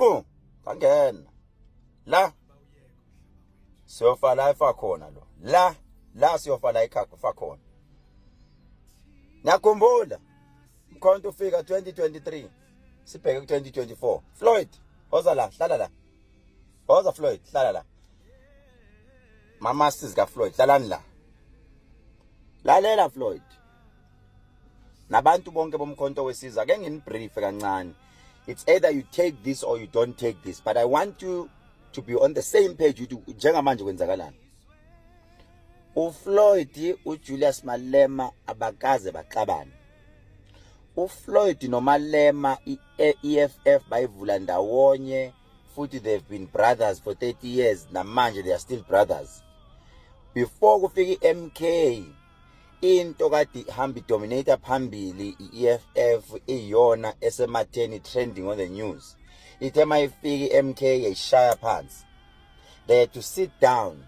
Lokhu kangena la, siyofa la efa khona lo, la la siyofa la efa khona. Nakhumbula Mkhonto ufika 2023, sibheke ku 2024. Floyd, woza la, hlala la. Woza Floyd, hlala la. Mama sizi ka Floyd, hlalani la. Lalela Floyd nabantu bonke boMkhonto weSizwe, ake nginibrief kancane. It's either you take this or you don't take this, but I want you to be on the same page ukuthi njengamanje kwenzakalani. uFloyd, uJulius Malema abakaze baxabane. uFloyd noMalema, iEFF bayivula ndawonye futhi they've been brothers for 30 years. Namanje they are still brothers. Before kufika iMK, into kade ihamba idominate phambili iEFF, iyona esematheni, trending on the news. Ithe mayifika iMK, yayishaya phansi. They had to sit down,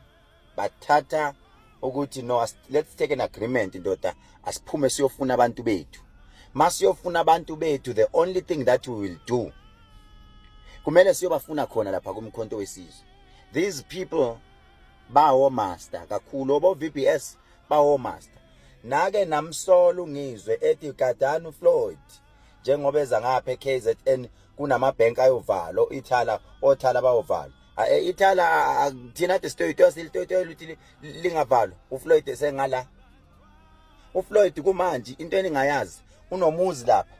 bathatha ukuthi, "No, let's take an agreement, ndoda, asiphume siyofuna abantu bethu. Masiyofuna abantu bethu, the only thing that we will do, kumele siyobafuna khona lapha kuMkhonto weSizwe. These people bawo master kakhulu, obo VBS bawo master." Nake namsolo ngizwe ethi gadani uFloyd njengoba eza ngapha eKZN, kunama bank ayovalo, ithala, othala bayovalwa. Ithala thina ade sitoyitoya, silitoyitoya ukuthi lingavalwa. uFloyd esengala, uFloyd kumanje into eningayazi, unomuzi lapha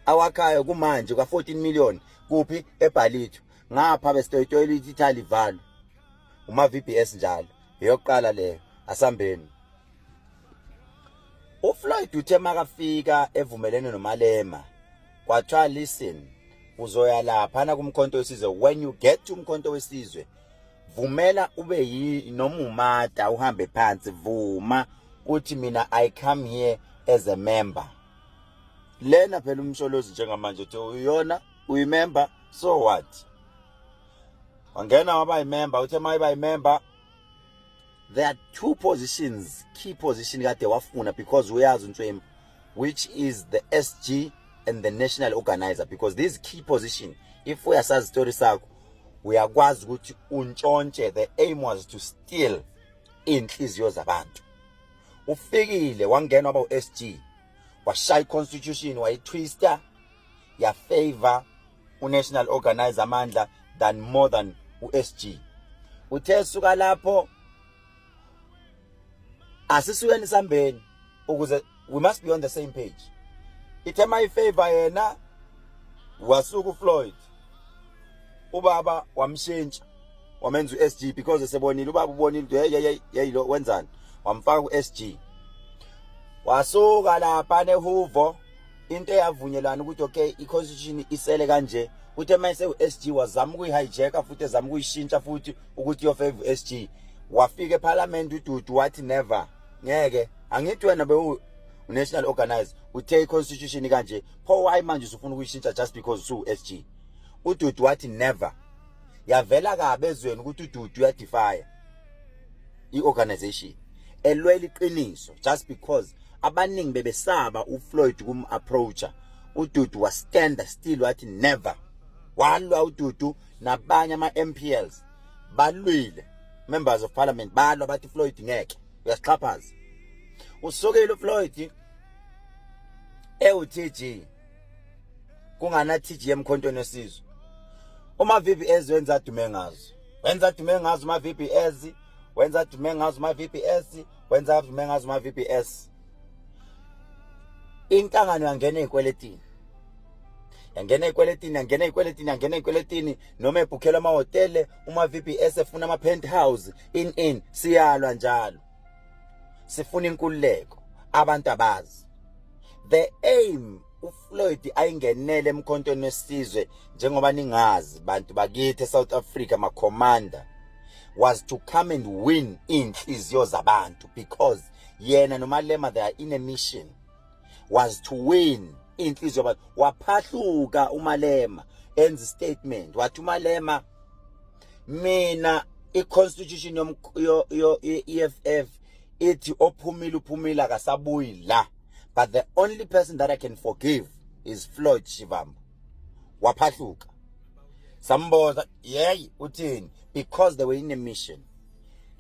awakhayo kumanje ka 14 million. Kuphi? EBhalitho. Ngapha besitoyitoyela ukuthi ithala ivalwe, uma VBS njalo. Eyokuqala leyo. Asambeni. uFloyd uthe makafika evumelene noMalema, kwathiwa, "Listen, uzoya lapha na kuMkhonto weSizwe. When you get to uMkhonto weSizwe, vumela ube yi noma umata, uhambe phansi, vuma uthi mina I come here as a member." Lena phela uMsholozi njengamanje uthi uyona uyimember, so what? Wangena waba yimember. Uthe mayiba yimember, there are two positions, key position kade wafuna because uyazi uNtswembu, which is the SG and the national organizer, because this key position, if uyasazi story sakho, uyakwazi ukuthi untshontshe. The aim was to steal inhliziyo zabantu. Ufikile, wangena, waba uSG, washaya iconstitution, wayitwista ya favor unational organizer amandla than more than uSG. Uthe suka lapho, asisukeni sambeni ukuze we must be on the same page. Ithe my favor yena, wasuka uFloyd, ubaba wamshintsha, wamenza uSG because esebonile ubaba, ubonile ukuthi hey, hey, hey, lo wenzani, wamfaka kuSG. Wasuka lapha nehuvo, into eyavunyelana ukuthi okay, iconstitution isele kanje. Uthe mayise uSG, wazama ukuyihijacka futhi, ezama ukuyishintsha futhi ukuthi yo favor uSG. Wafika eParliament uDudu, wathi, "Never, ngeke. Angithi wena bewu national organizer, uthe iconstitution kanje, pho why manje usufuna ukuyishintsha just because usu SG?" UDudu wathi, "Never." Yavela kabe ezweni ukuthi uDudu uyadefy iorganization, elwela iqiniso, just because abaningi bebesaba uFloyd kum approacher. UDudu was stand still, wathi, "Never." Walwa uDudu nabanye ama MPLs, balwile, members of parliament balwa, bathi, "Floyd ngeke, uyasixhaphaza." Usukile uFloyd ewu TG, kungana TG eMkhontweni weSizwe. Uma VBS wenza adume ngazo, wenza adume ngazo uma VBS, wenza adume ngazo uma VBS, wenza adume ngazo uma VBS. Inhlangano yangena ezikweletini, yangena ezikweletini, yangena ezikweletini, yangena ezikweletini, noma ebhukhela amahhotele uma VBS efuna ama penthouse in siyalwa njalo, sifuna inkululeko. Abantu abazi the aim uFloyd ayingenele eMkhontweni weSizwe, njengoba ningazi bantu bakithi eSouth Africa, ma commander, was to come and win inhliziyo zabantu, because yena noMalema, they are in a mission, was to win inhliziyo yabantu. Waphahluka uMalema, enza statement, wathi uMalema, "Mina iconstitution yo EFF ithi ophumile uphumile, akasabuyi la, but the only person that I can forgive is Floyd Shivambu." Waphahluka. Samboza, yey, uthini? Because they were in a mission.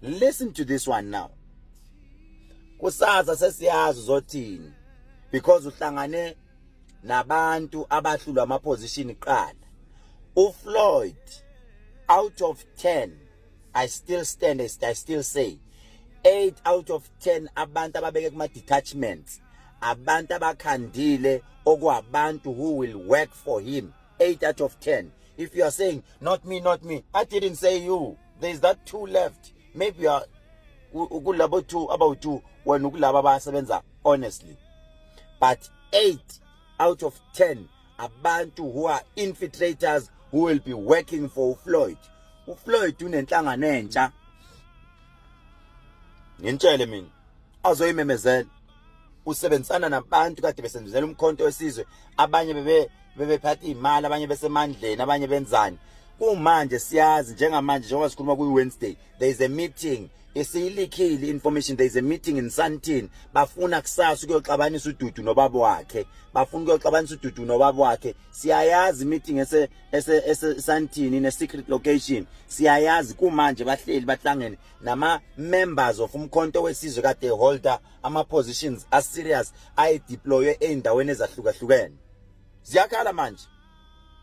Listen to this one now. Kusasa sesiyazi uzothini because uhlangane nabantu abahlulwa ama position kuqala. UFloyd, out of 10, I still stand, I still say 8 out of 10 abantu ababeke kuma detachments, abantu abakhandile okwabantu who will work for him. 8 out of 10. If you are saying, "Not me, not me," I didn't say you. There's that two left. Maybe you are kulabo two, about two, wena ukulaba abasebenza honestly, but 8 out of 10 abantu who are infiltrators who will be working for uFloyd. UFloyd unenhlangano entsha, ngintshele mina, azoyimemezela. Usebenzisana nabantu kade besebenzela uMkhonto weSizwe, abanye bebephatha imali, abanye besemandleni, abanye benzani. Kumanje siyazi njengamanje, njengoba sikhuluma kuyi Wednesday, there is a meeting esiyilikhile information. There is a meeting in Sandton. Bafuna kusasa ukuyoxabanisa uDudu nobaba wakhe, bafuna ukuyoxabanisa uDudu nobaba wakhe. Siyayazi meeting ese Sandton in a secret location. Siyayazi kumanje bahleli, bahlangene nama members of uMkhonto weSizwe kade holder ama positions a serious ayideploywe eindaweni ezahlukahlukene. Ziyakhala manje,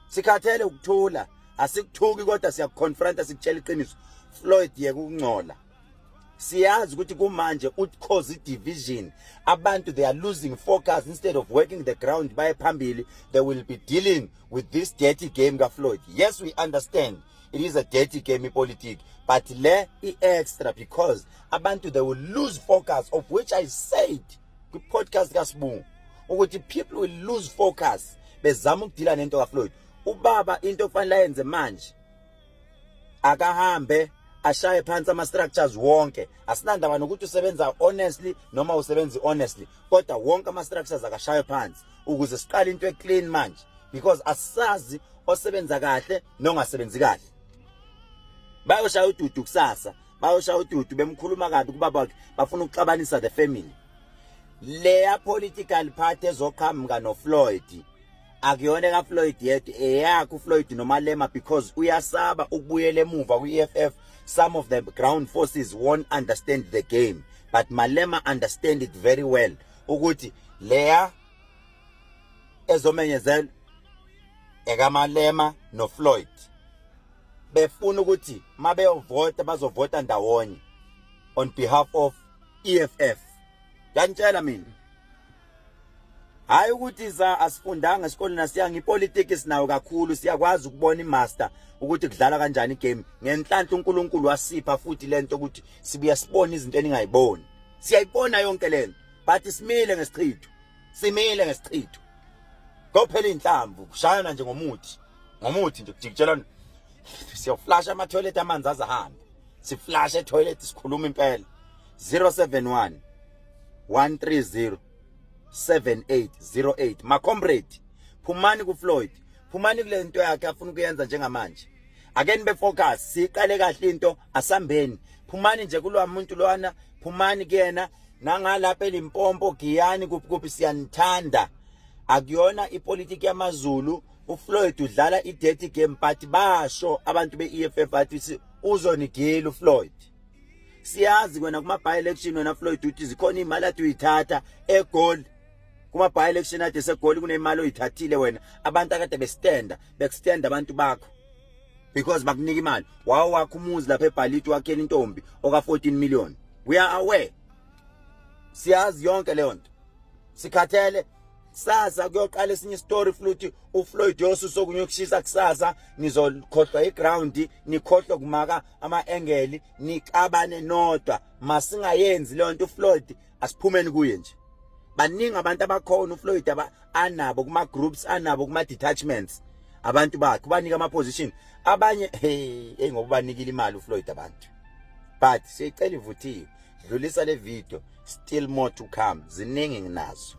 sikhathele ukuthula. Asikuthuki kodwa siyakuconfronta, sikutshela iqiniso. Floyd, yeka ukungcola. Siyazi ukuthi kumanje ucause division. Abantu, they are losing focus. Instead of working the ground baye phambili, they will be dealing with this dirty game kaFloyd. Yes, we understand it is a dirty game, ipolitiki, but le i-extra because abantu, they will lose focus, of which I said kwi-podcast kaSibungu ukuthi people will lose focus bezama ukudila nento kaFloyd. Ubaba, into okufanele ayenze manje, akahambe ashaye phansi ama structures wonke. Asinandaba nokuthi usebenza honestly noma usebenzi honestly, kodwa wonke ama structures akashaye phansi ukuze siqale into eclean manje, because asazi osebenza kahle nongasebenzi kahle. Bayoshaya uDudu kusasa, bayoshaya uDudu bemkhuluma kabi kubaba wakhe, bafuna ukuxabanisa the family. Leya political party ezoqhamuka noFloyd akuyona kaFloyd yedwa, eyakhe uFloyd noMalema, because uyasaba ukubuyela emuva kwi-EFF. Some of the ground forces won't understand the game, but Malema understand it very well ukuthi leya ezomenyezela ekaMalema noFloyd. Befuna ukuthi mabeyovota bazovota ndawonye on behalf of EFF. Ngiyantshela mina, hayi ukuthi za asifundanga esikoleni, asiyanga ipolitiki, sinayo kakhulu. Siyakwazi ukubona imaster ukuthi kudlala kanjani igame. Ngenhlanhla uNkulunkulu wasipha futhi lento ukuthi sibuya sibone izinto eningayiboni. Siyayibona yonke lento, but simile ngesichitho, simile ngesichitho. Kophela inhlamvu kushayana nje ngomuthi, ngomuthi nje kujikijelana. Siyoflasha ama toilet, amanzi azahambe, siflash etoilet. Sikhuluma impela. 071 130 7808. Ma comrade, phumani ku Floyd, phumani kule nto yakhe afuna ukuyenza njengamanje. Ake nibe focus, siqale kahle into, asambeni. Phumani nje kulwa muntu lwana, phumani kuyena. Nangalapha eLimpopo, Giyani, kuphi kuphi, siyanithanda. Akuyona ipolitiki yamaZulu. uFloyd udlala i-dirty game, but basho abantu be-EFF bathi uzonigila uFloyd. Siyazi kwena kuma by election, wena Floyd, uthi zikhona imali athi uyithatha eGoli. Kuma by election ade seGoli kunemali oyithathile wena. Abantu akade bestenda, bekustenda abantu bakho because bakunika imali. Wawo wakho umuzi lapha eBhaliti, wakhela intombi oka 14 million. We are aware, siyazi yonke leyo nto. Sikhathele. Kusasa kuyoqala esinye story futhi, uFloyd yosusa okunye ukushisa kusasa. Nizokhohlwa iground, nikhohlwe kumaka ama-engeli, nixabane nodwa. Masingayenzi leyo nto. UFloyd asiphumeni kuye nje. Baningi abantu abakhona uFloyd aba anabo kuma groups, anabo kuma detachments, abantu bakhe banika ama position abanye. Hey hey, ngoba banikile imali uFloyd abantu, but siyicela ivuthiwe. Dlulisa le video, still more to come, ziningi nginazo.